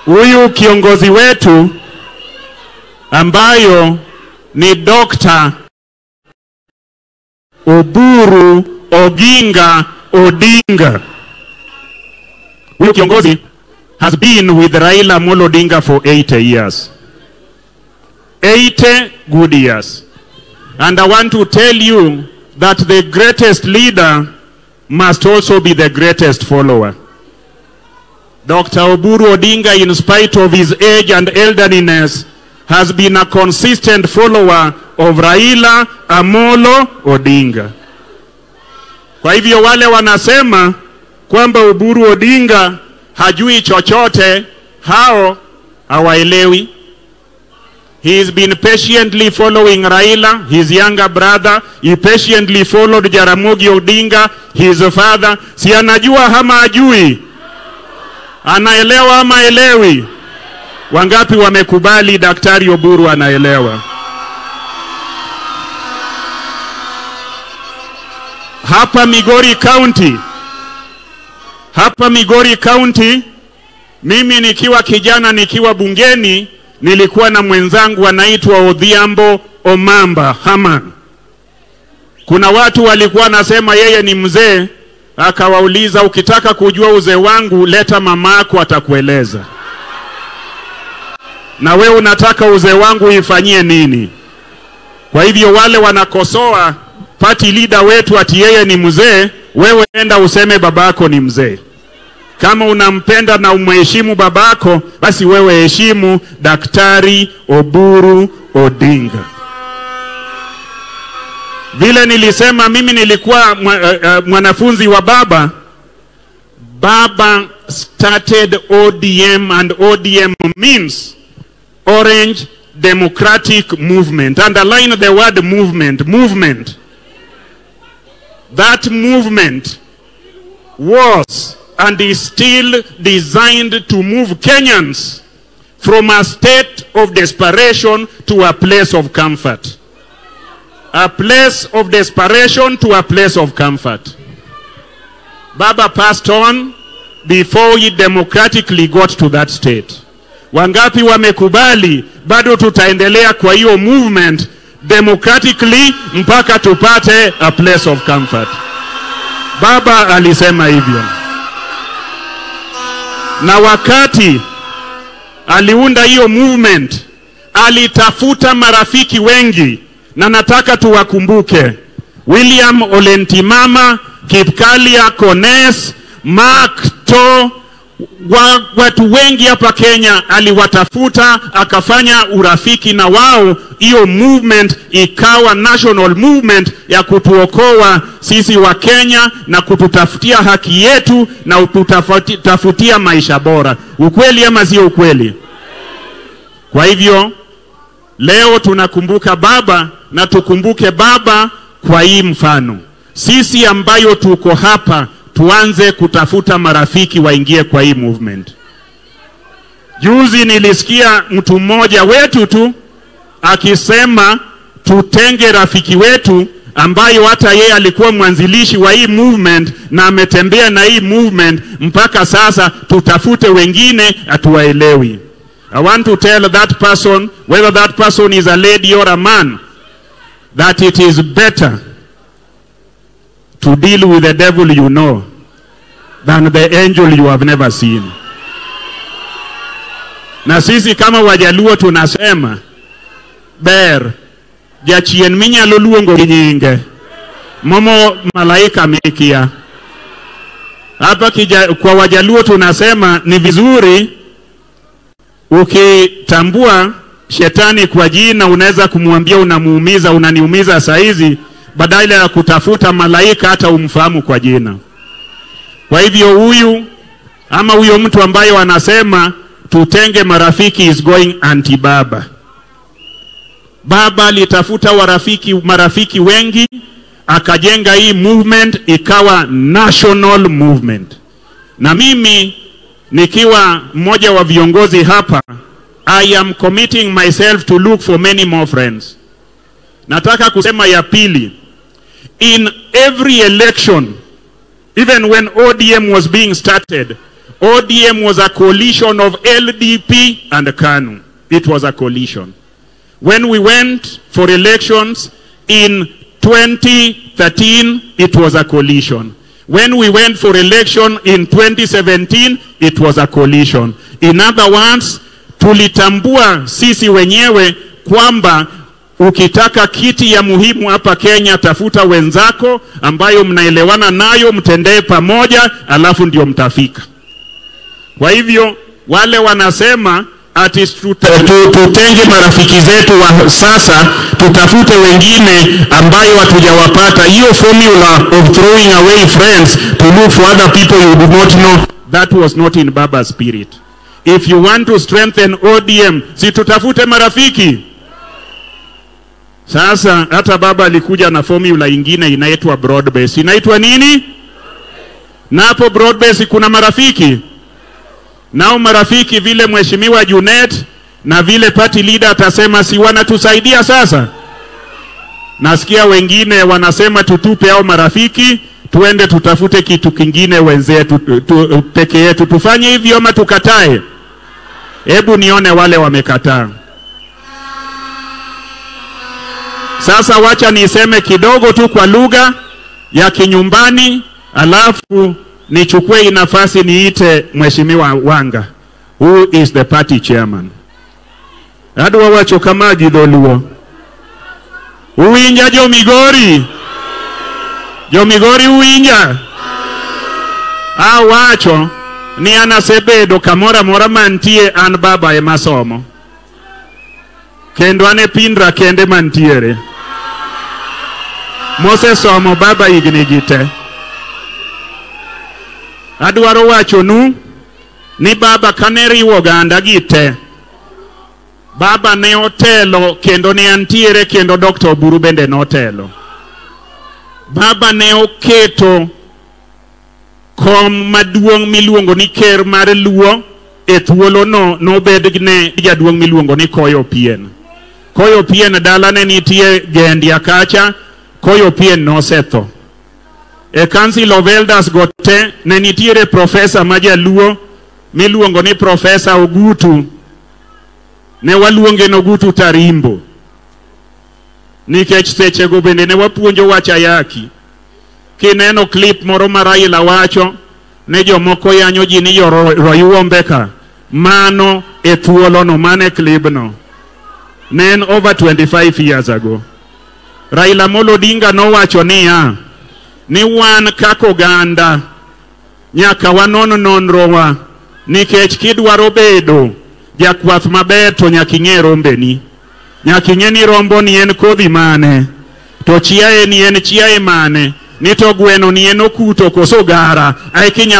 Huyu kiongozi wetu ambayo ni Dr. Oburu Oginga Odinga. Huyu kiongozi has been with Raila Amolo Odinga for 80 years. 80 good years. And I want to tell you that the greatest leader must also be the greatest follower. Dr. Oburu Odinga, in spite of his age and elderliness, has been a consistent follower of Raila Amolo Odinga. Kwa hivyo wale wanasema kwamba Oburu Odinga hajui chochote, hao hawaelewi. He has been patiently following Raila, his younger brother. He patiently followed Jaramogi Odinga, his father. Si anajua ama hajui? Anaelewa ama elewi? Wangapi wamekubali Daktari Oburu anaelewa? Hapa Migori County, hapa Migori County, mimi nikiwa kijana, nikiwa bungeni, nilikuwa na mwenzangu anaitwa Odhiambo Omamba Haman. Kuna watu walikuwa nasema yeye ni mzee, akawauliza ukitaka kujua uzee wangu leta mamako atakueleza. Na wewe unataka uzee wangu ifanyie nini? Kwa hivyo wale wanakosoa party leader wetu ati yeye ni mzee, wewe enda useme babako ni mzee. Kama unampenda na umheshimu babako, basi wewe heshimu Daktari Oburu Odinga. Vile nilisema mimi nilikuwa mwanafunzi wa baba. Baba started ODM, and ODM means Orange Democratic Movement. Underline the word movement, movement. That movement was and is still designed to move Kenyans from a state of desperation to a place of comfort. A place of desperation to a place of comfort. Baba passed on before he democratically got to that state. Wangapi wamekubali bado tutaendelea kwa hiyo movement democratically mpaka tupate a place of comfort. Baba alisema hivyo. Na wakati aliunda hiyo movement, alitafuta marafiki wengi, na nataka tuwakumbuke: William Olentimama, Kipkalia Kones, Mark To, watu wengi hapa Kenya aliwatafuta, akafanya urafiki na wao. Hiyo movement ikawa national movement ya kutuokoa sisi wa Kenya na kututafutia haki yetu na kututafutia maisha bora. Ukweli ama sio ukweli? Kwa hivyo leo tunakumbuka baba, na tukumbuke baba kwa hii mfano. Sisi ambayo tuko hapa tuanze kutafuta marafiki waingie kwa hii movement. Juzi nilisikia mtu mmoja wetu tu akisema tutenge rafiki wetu ambayo hata yeye alikuwa mwanzilishi wa hii movement na ametembea na hii movement mpaka sasa, tutafute wengine atuwaelewi. I want to tell that person, whether that person is a lady or a man, that it is better to deal with the devil you know than the angel you have never seen. Na sisi kama Wajaluo tunasema ber jachien minyalo luongo gi nyinge momo malaika mikia. Hapa kwa Wajaluo tunasema ni vizuri ukitambua shetani kwa jina, unaweza kumwambia unamuumiza, unaniumiza saizi, badala ya kutafuta malaika hata umfahamu kwa jina. Kwa hivyo huyu ama huyo mtu ambaye wanasema tutenge marafiki is going anti baba. Baba alitafuta marafiki wengi, akajenga hii movement ikawa national movement. Na mimi nikiwa mmoja wa viongozi hapa, I am committing myself to look for many more friends. Nataka kusema ya pili, in every election, even when ODM was being started, ODM was a coalition of LDP and KANU. It was a coalition. When we went for elections in 2013, it was a coalition. When we went for election in 2017, it was a coalition. In other words, tulitambua sisi wenyewe kwamba ukitaka kiti ya muhimu hapa Kenya, tafuta wenzako ambayo mnaelewana nayo, mtendee pamoja, alafu ndio mtafika. Kwa hivyo wale wanasema ati tutenge marafiki zetu wa sasa, tutafute wengine ambayo hatujawapata. Hiyo formula of throwing away friends to look for other people you do not know, that was not in Baba's spirit. If you want to strengthen ODM, si tutafute marafiki. Sasa hata Baba alikuja na formula ingine inaitwa broad base. Inaitwa nini? Na hapo broad base kuna marafiki. Nao marafiki vile Mheshimiwa Junet na vile party leader atasema, si wanatusaidia sasa? Nasikia wengine wanasema tutupe hao marafiki, tuende tutafute kitu kingine wenzetu peke yetu. Tufanye hivyo ama tukatae? Hebu nione wale wamekataa. Sasa wacha niseme kidogo tu kwa lugha ya kinyumbani, alafu nichukue nafasi niite Mheshimiwa Wanga, who is the party chairman. Adwa wacho kama gidoluo. Uwinja jo Migori? Jo Migori uwinja? Awacho ni anasebedo kamora mora mantie an Baba e masomo. Kendo ane pindra kende mantiere. Mose somo Baba higni gi te. Adwaro wacho nu ni Baba kane riwo oganda gi te, Baba ne otelo kendo ne antiere, kendo Dr. Oburu bende notelo. Baba ne oketo kom maduong' miluongo ni ker mar Luo e thuolono nobed ne jaduong' miluongo ni Koyo Pien. Koyo Pien dalane nitie Gendia kacha, Koyo Pien nosetho. E Council of Elders gote ne nitiere profesa ma jaluo miluongo ni Profesa Ogutu. Ne waluonge ni Ogutu Tarimbo, nikech sechego bende ne wapuonjo wach ayaki. Kineno clip moro ma Raila wacho ne jomoko yanyo ji ni Royuombe ka, mano e thuolono, mano e clipno. Ne en over 25 years ago. Raila Amolo Odinga nowacho niya, ni wan kaka oganda nyaka wanon nonrowa, nikech kidwaro bedo jakwath maber to nyaka ing'e rombeni. Nyaka ing'e ni rombo ni en kodhi mane, to chiaye ni en chiaye mane, ni to gweno ni en okuto koso gara, ae kinyalo